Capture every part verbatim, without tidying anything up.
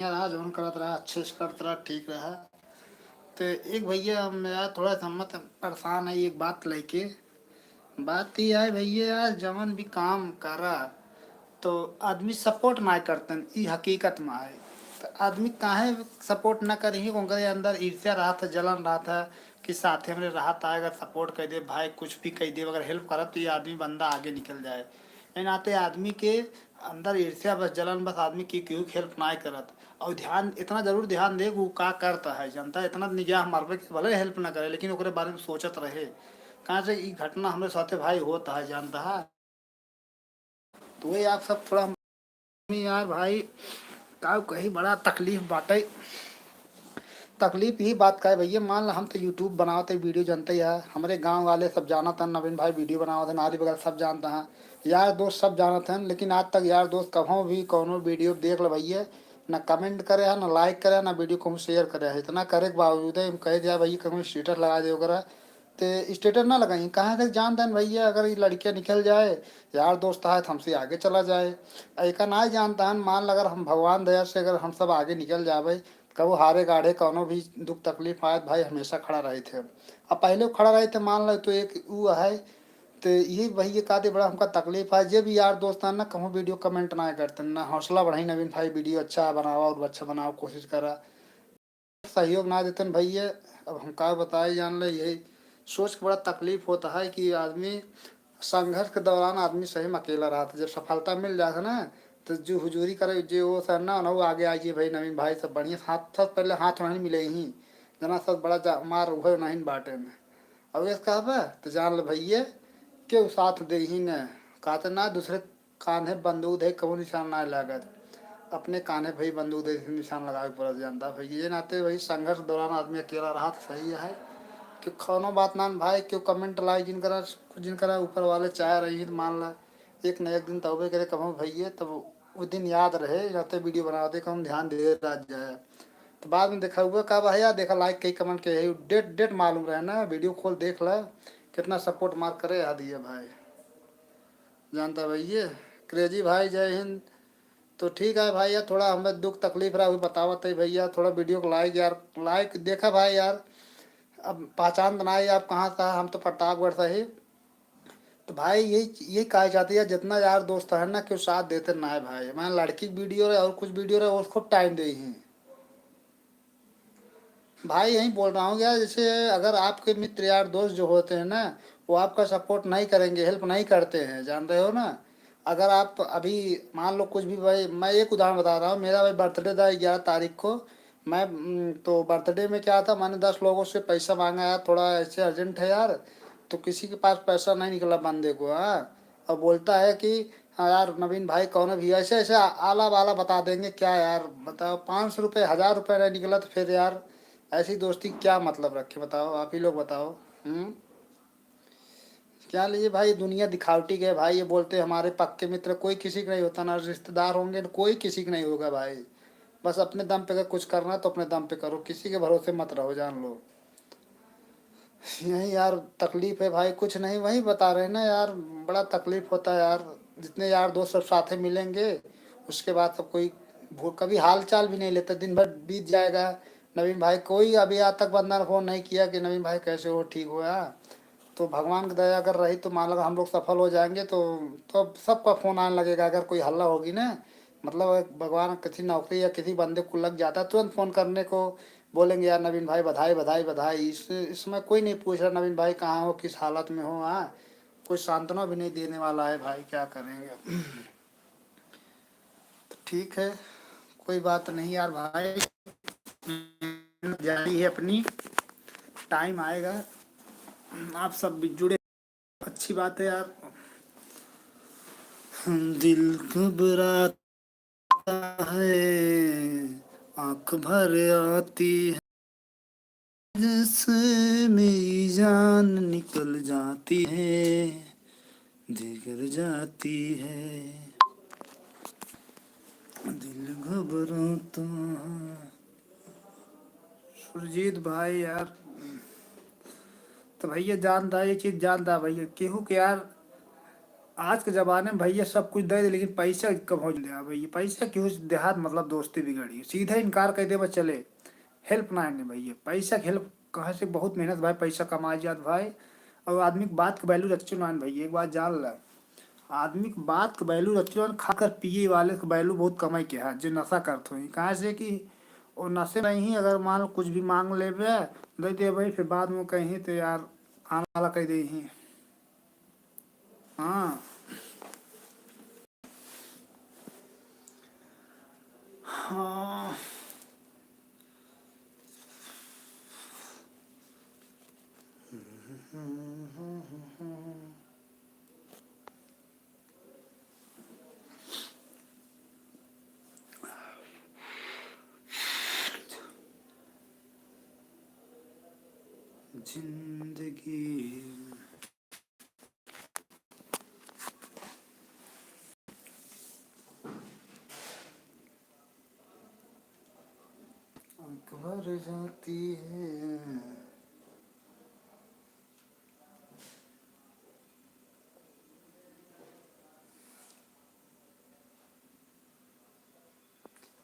रहा, जौन करत रहा, अच्छे से करत रहा, ठीक रहा। तो एक भैया, हम यार थोड़ा सा मत परेशान है एक बात लेके। बात ये है भैया, यार जवन भी काम करा तो आदमी सपोर्ट ना करतन, ई हकीकत में है। तो आदमी काहे सपोर्ट ना करी? उनके अंदर ईर्ष्या रहत है, जलन रहत है कि साथे हमरे रहत है, अगर सपोर्ट कर दे भाई, कुछ भी कर दे, अगर हेल्प करत तो ये आदमी बंदा आगे निकल जाए। ए नाते आदमी के अंदर ईर्ष्या बस, जलन बस, आदमी की केहू के हेल्प ना करत। और ध्यान, इतना जरूर ध्यान दे कि वो का करता है, जानता है, इतना निगाह मारबे कि भले हेल्प ना करे लेकिन ओकरे बारे में सोचत रहे। कहाँ से ई घटना हमरे साथे भाई होता है, जानता है। तो वही आप सब थोड़ा हम, यार भाई, का कही, बड़ा तकलीफ बाटे। तकलीफ यही बात का है भैया, मान ला हम तो YouTube बनावत है, वीडियो जानते ही है, हमरे गाँव वाले सब जानत हैं, नवीन भाई वीडियो बनावत हैं, नारी बगल सब जानते हैं, यार दोस्त सब जानत हैं, लेकिन आज तक यार दोस्त कभों भी कौनो वीडियो देख लो भैया, ना कमेंट करे है, ना लाइक करे है, ना वीडियो कहूँ शेयर करे है। इतना करे के बावजूद है, हम कहे दिया भैया कहूँ स्टेटस लगा दे ओकरा, ते स्टेटस ना लगाई। कहाँ तक जानते हैं भैया, अगर ये लड़कियाँ निकल जाए, यार दोस्त आए तो हमसे आगे चला जाए। ऐका ना जानता है, मान ला अगर हम भगवान दया से अगर हम सब आगे निकल जावे, कबो हारे गाढ़े कौनो भी दुख तकलीफ आए, भाई हमेशा खड़ा रहे थे। अब पहले वो खड़ा रहे थे, मान लो तो एक वो है, तो ये भैया का दे बड़ा हमका तकलीफ है। जे भी यार दोस्त हैं ना, कहूँ वीडियो कमेंट ना करते ना, हौसला बढ़ाई नवीन भाई, वीडियो अच्छा बनावा और अच्छा बनावा, कोशिश करा। सहयोग ना देतन भैया। अब हम का बताए, जान ले, यही सोच के बड़ा तकलीफ होता है कि आदमी संघर्ष के दौरान आदमी सही में अकेला रहता। जब सफलता मिल जाता ना, तो जो हुजूरी करे, जे वो सर ना, ना वो आगे आइए भाई, नवीन भाई सब बढ़िया। हाथ, सब पहले हाथ नहीं मिले ही, जना सब बड़ा जा-, मार उहे नहीं बाटे में। अब ये कहबे तो जान ले भैया, केहू साथ दे ही न, कहते ना दूसरे कान्हे बंदूक धई कबो निशान ना लागत। अपने कान्हे भई बंदूक धई निशान लगावे पड़त, जानता भई। ये नाते भई संघर्ष दौरान आदमी अकेला रहा तो सही है कि कौनो बात ना भाई, केहू कमेंट लाइक जिन करा, जिन करा ऊपर वाले चाह रही है तो मान ला एक न एक दिन तौबे करे कहूँ भैये, तब वो दिन याद रहे, नाते वीडियो बनावते कहूँ ध्यान दे रह जाए। तो बाद में देखा हुआ का भैया, देखा लाइक कई कमेंट के है, डेट, डेट मालूम रहे ना, वीडियो खोल देख ला, कितना सपोर्ट मार करे है दिए भाई। जानता भैया, क्रेजी भाई, जय हिंद। तो ठीक है भाई, यार थोड़ा हमें दुख तकलीफ रहा, अभी बतावत है भैया, थोड़ा वीडियो को लाइक यार, लाइक देखा भाई यार, अब पहचान तो ना है आप कहाँ से है, हम तो प्रतापगढ़ से ही। तो भाई यही, यही कहा चाहते हैं, जितना यार दोस्त है ना, क्यों साथ देते ना है भाई। मैं लड़की की वीडियो रहे और कुछ वीडियो रहे, उसको टाइम दे ही। भाई यही बोल रहा हूँ यार, जैसे अगर आपके मित्र यार दोस्त जो होते हैं ना, वो आपका सपोर्ट नहीं करेंगे, हेल्प नहीं करते हैं, जान रहे हो ना। अगर आप अभी मान लो कुछ भी, भाई मैं एक उदाहरण बता रहा हूँ, मेरा भाई बर्थडे था ग्यारह तारीख को। मैं, उम, तो बर्थडे में क्या था, मैंने दस लोगों से पैसा मांगा यार, थोड़ा ऐसे अर्जेंट है यार, तो किसी के पास पैसा नहीं निकला बंदे को, हाँ। और बोलता है कि हाँ यार नवीन भाई, कौन भी ऐसे ऐसे आ-, आला वाला बता देंगे क्या यार, बताओ, पाँच सौ रुपये, हज़ार रुपये नहीं निकला तो फिर यार ऐसी दोस्ती क्या मतलब रखे, बताओ, आप ही लोग बताओ। हम्म, क्या लीजिए भाई, दुनिया दिखावटी के भाई, ये बोलते हमारे पक्के मित्र, कोई किसी के नहीं होता, ना रिश्तेदार होंगे, ना कोई किसी के नहीं होगा भाई। बस अपने दम पे अगर कुछ करना है तो अपने दम पे करो, किसी के भरोसे मत रहो, जान लो। यही यार तकलीफ है भाई, कुछ नहीं, वही बता रहे ना यार, बड़ा तकलीफ होता है यार। जितने यार दोस्त सब साथे मिलेंगे, उसके बाद सब कोई भू-, कभी हाल चाल भी नहीं लेता, दिन भर बीत जाएगा। नवीन भाई, कोई अभी आज तक बंदा ने फोन नहीं किया कि नवीन भाई कैसे हो, ठीक हो यार। तो भगवान की दया अगर रही तो मान लो हम लोग सफल हो जाएंगे। तो, तो सबका फोन आने लगेगा अगर कोई हल्ला होगी ना, मतलब भगवान किसी नौकरी या किसी बंदे को लग जाता है तुरंत फोन करने को, बोलेंगे यार नवीन भाई बधाई, बधाई, बधाई। इस, इसमें कोई नहीं पूछ रहा नवीन भाई कहाँ हो, किस हालत में हो, हाँ, कोई सांत्वना भी नहीं देने वाला है भाई, क्या करेंगे। तो ठीक है, कोई बात नहीं यार भाई, जारी है अपनी, टाइम आएगा, आप सब भी जुड़े, अच्छी बात है यार। दिल घबराता है, आंख भर आती है, जैसे मेरी जान निकल जाती है, जिगर जाती है, दिल घबराता है। सुरजीत भाई यार, तो भैया जानता, ये चीज जानता भैया, केहू के यार आज के जमाने में भैया सब कुछ दे दे, लेकिन पैसा कम हो जाए भैया। पैसा क्यों देहात, मतलब दोस्ती बिगड़ी, सीधा इनकार कर दे, बस चले, help ना आने भैया। पैसा के help कहाँ से, बहुत मेहनत भाई पैसा कमाए जात भाई। और आदमी के बात के value रखते ना भैया, एक बात जान ला, आदमी के बात के value रखते ना, खाकर पिए वाले के value बहुत कमाई के है, जो नशा करत होई। कहाँ से कि वो नशे नहीं, अगर मान लो कुछ भी मांग लेबे, दे दे भाई, फिर बाद में कहीं तो यार आने वाला कह दे ही। हाँ। हाँ। जिंदगी अकबर जाती है।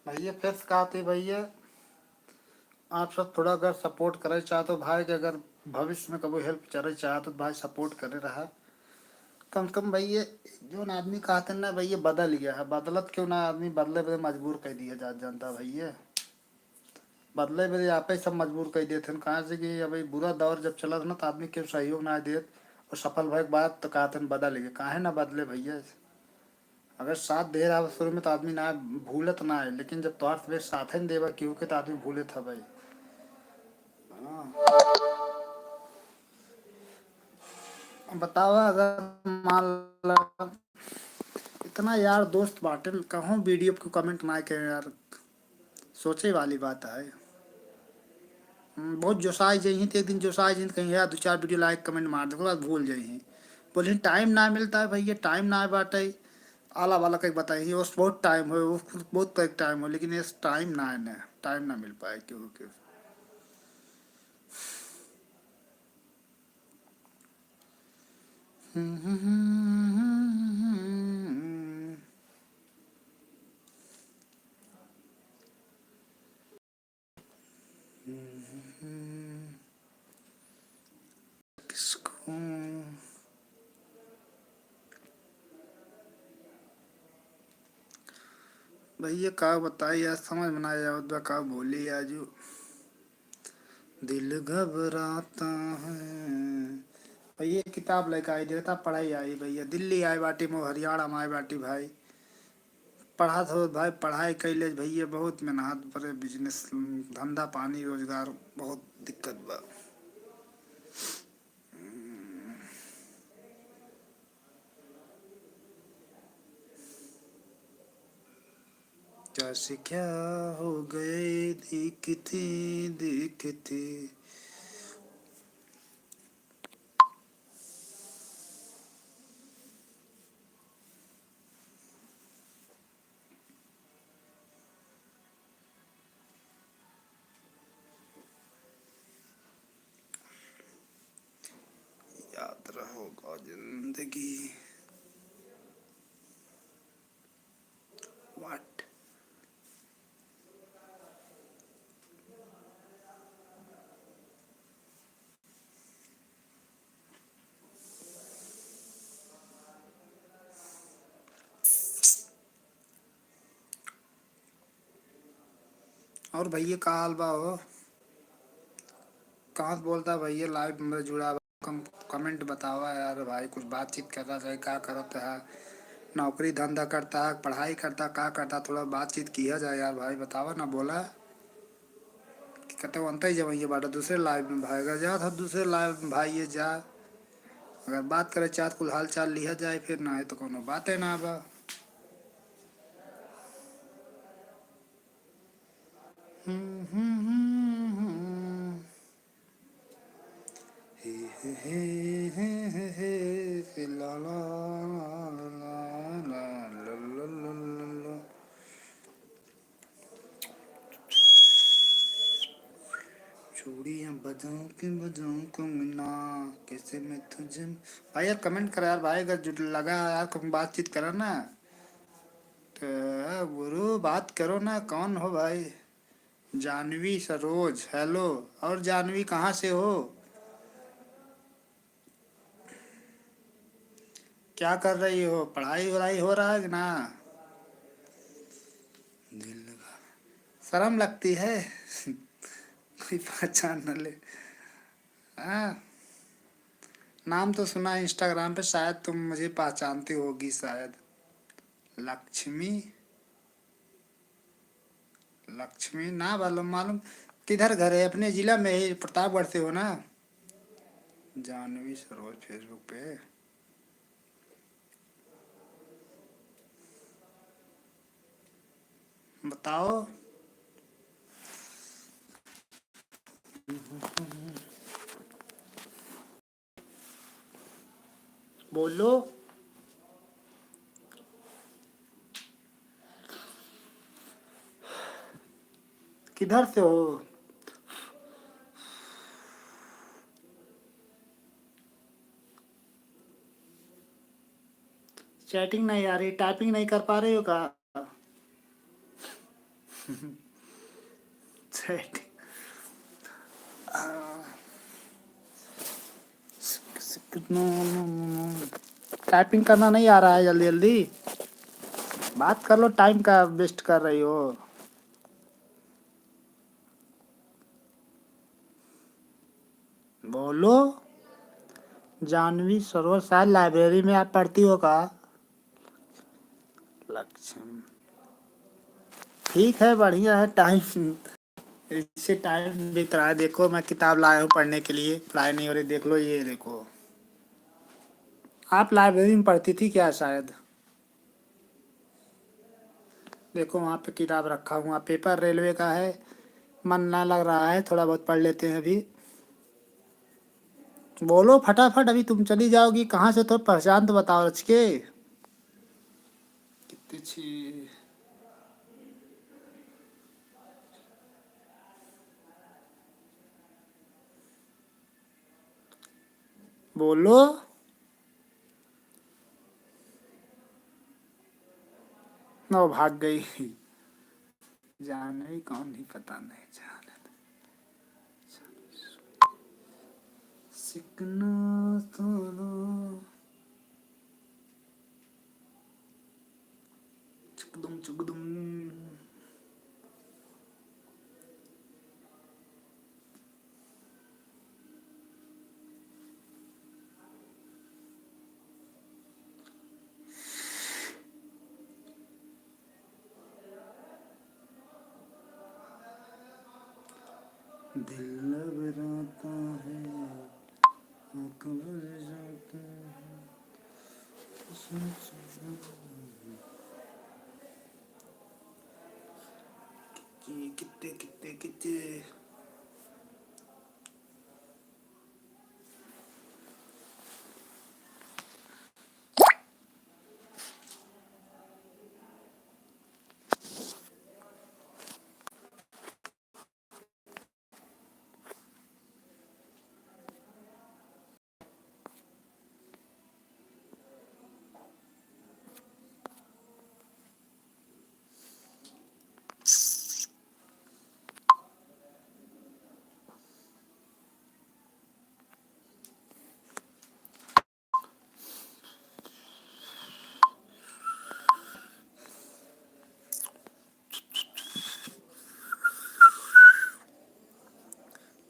भैया, फिर से कहते भैया, आप सब थोड़ा अगर support करे चाहत हो भाई के, अगर भविष्य में कभी help करे चाहत हो तो भाई support करे रहा। कम से कम भैया, जौन आदमी कहते ना भैया बदल गया है, बदलत क्यों ना आदमी, बदले बदले मजबूर कर दिया जा, जनता भैया, बदले बदले आपे सब मजबूर कर देते हैं। कहाँ से कि अभी बुरा दौर जब चलत ना तो आदमी क्यों सहयोग ना देत, और सफल भए के बाद तो कहते हैं बदल गया, काहे ना बदले भैया। अगर साथ दे रहा शुरू में तो आदमी ना भूलत ना है, लेकिन जब तोहार से साथ ही देवा केहू के तो आदमी भूलत है भाई। हाँ। बतावा, अगर मान ला इतना यार दोस्त बाटे, कहूँ video को comment ना करे यार, सोचे वाली बात है। हम्म, बहुत जोशाई जइहीं तो एक दिन जोशाई जइहीं तो कहीं यार दो चार video like comment मार दे, ओकर बाद भूल जइहीं। बोले time ना मिलता है भैया, time ना बाटे। आला वाला कहीं बताइए, उस बहुत time हो, वो बहुत कहीं time हो, लेकिन इस time ना है ना, time ना मिल पाए क्योंकि किसको भैया का बताई यार, समझ में ना आवत बा का बोली आजू। दिल घबराता है। भैया किताब लेके आई देता, पढ़ाई आई भैया, दिल्ली आए बाटी, मो हरियाणा में आए बाटी भाई। पढ़त हो भाई, पढ़ाई कैले भैया, बहुत मेहनत परे, business, धंधा पानी, रोजगार, बहुत दिक्कत बा। कैसे क्या हो गए देखते देखते। याद रहोगा जिंदगी। What? और भैया का हाल बा हो? कहाँ से बोलता भैया, live में जुड़ा बा? कम, comment बतावा यार भाई, कुछ बातचीत करता जाए, का करत है, नौकरी धंधा करता है, पढ़ाई करता, का करता, थोड़ा बातचीत किया जाए यार भाई, बतावा ना, बोला। कि कतौ अंतई जब ये बाटा दूसरे live में भाई, अगर जात हो दूसरे live में भाई ये जा, अगर बात करे चाहत कुल हाल चाल लिहा जाए, फिर ना है तो कोनो बाते ना बा। हम्म, हम्म, हम्म, हम्म। हे, हे, हे, हे, हे, हे, हे, ला, ला, ला। चूड़ियाँ बजाऊं कि बजाऊं कंगना, कैसे मैं तुझे। भाई यार, comment करा यार भाई, अगर जुट लगा है यार, तुम बातचीत करा ना। तो गुरु, बात करो ना, कौन हो भाई? जानवी सरोज, hello। और जानवी, कहाँ से हो? क्या कर रही हो? पढ़ाई वढ़ाई हो रहा है कि ना? दिल लगा। शर्म लगती है। कोई पहचान न ले। हाँ, नाम तो सुना है Instagram पे, शायद तुम मुझे पहचानती होगी शायद। लक्ष्मी, लक्ष्मी ना मालूम, मालूम किधर घर है? अपने जिला में ही, प्रतापगढ़ से हो ना? जानवी सरोज Facebook पे। बताओ। बोलो। किधर से हो? Chatting नहीं आ रही, typing नहीं कर पा रहे हो का? Chatting। आ, typing करना नहीं आ रहा है जल्दी जल्दी। बात कर लो, time का waste कर रही हो। बोलो। जानवी सरोज, शायद library में आप पढ़ती हो का? लक्ष्मी, ठीक है, बढ़िया है, time, इससे time बीत रहा है। देखो, मैं किताब लाया हूँ पढ़ने के लिए, पढ़ाई नहीं हो रही। देख लो, ये देखो, आप library में पढ़ती थी क्या? शायद। देखो, वहाँ पे किताब रखा हुआ, paper railway का है, मन ना लग रहा है, थोड़ा बहुत पढ़ लेते हैं अभी। बोलो फटाफट, अभी तुम चली जाओगी। कहाँ से, तो पहचान तो बताओ, रच के। कितनी अच्छी। बोलो। ओ, भाग गई। जाने कौन ही, पता नहीं जाने। सिकना तो चुकदुम चुकदुम। दिल घबराता है, आँख भर जाता है। कितने, कितने, कितने।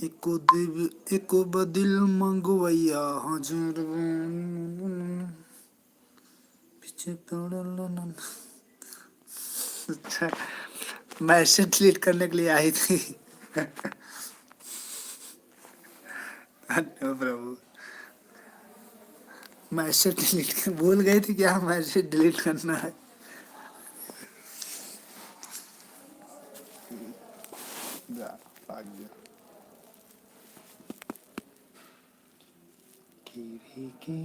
एको दिल, एको बदिल मंगवैया हजार। पीछे पड़ल नन-, अच्छा, message delete करने के लिए आई थी। अरे प्रभु, message delete कर, भूल गई थी क्या message delete करना है। जा, भाग गया। टीवी के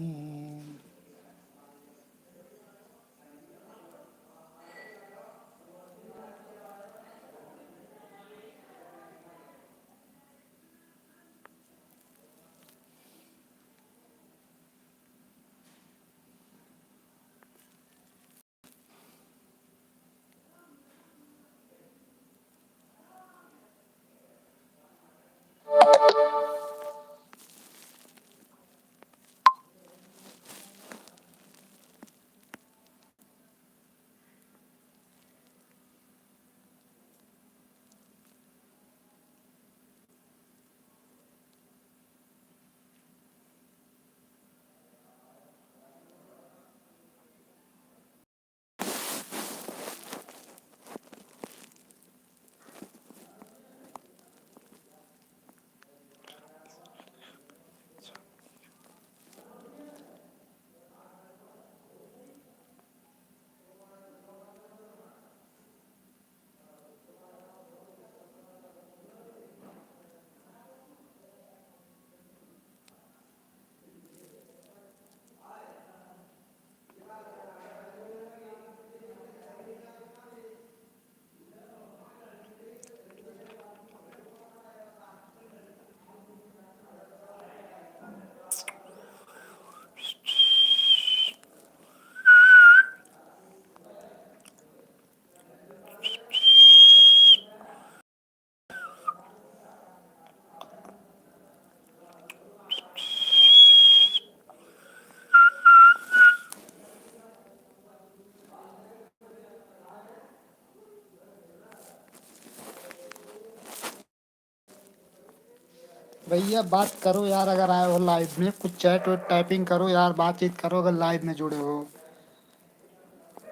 भैया, बात करो यार, अगर आए हो लाइव में, कुछ चैट वैट टाइपिंग करो यार, बातचीत करो अगर लाइव में जुड़े हो।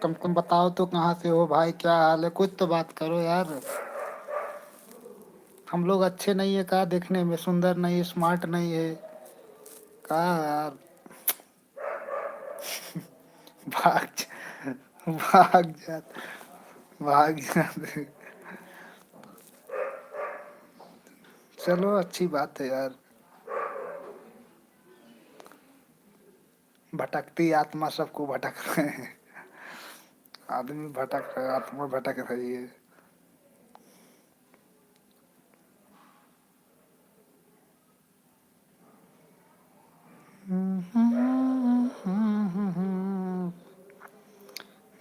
कम से कम बताओ तो, कहाँ से हो भाई, क्या हाल है, कुछ तो बात करो यार। हम लोग अच्छे नहीं है का, देखने में सुंदर नहीं है, स्मार्ट नहीं है का यार? भाग जा, भाग जा, भाग जा। चलो, अच्छी बात है यार। भटकती आत्मा सबको भटक रहे हैं। आदमी भटक रहे, आत्मा भटक रही है।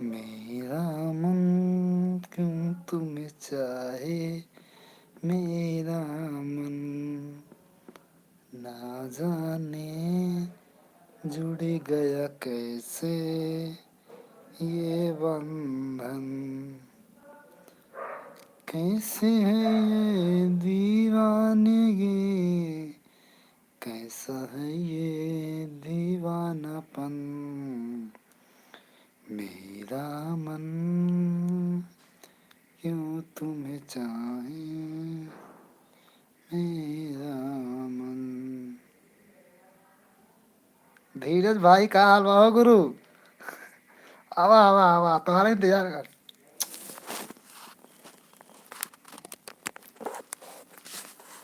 मेरा मन क्यों तुम्हें चाहे, मेरा मन ना जाने जुड़ गया कैसे ये बंधन। कैसे है ये दीवानगी, कैसा है ये दीवानापन। मेरा मन क्यों तुम्हें चाहे, मेरा मन। धीरज भाई, का हाल बा हो गुरु? आवा, आवा, आवा, तोहरा इंतजार कर।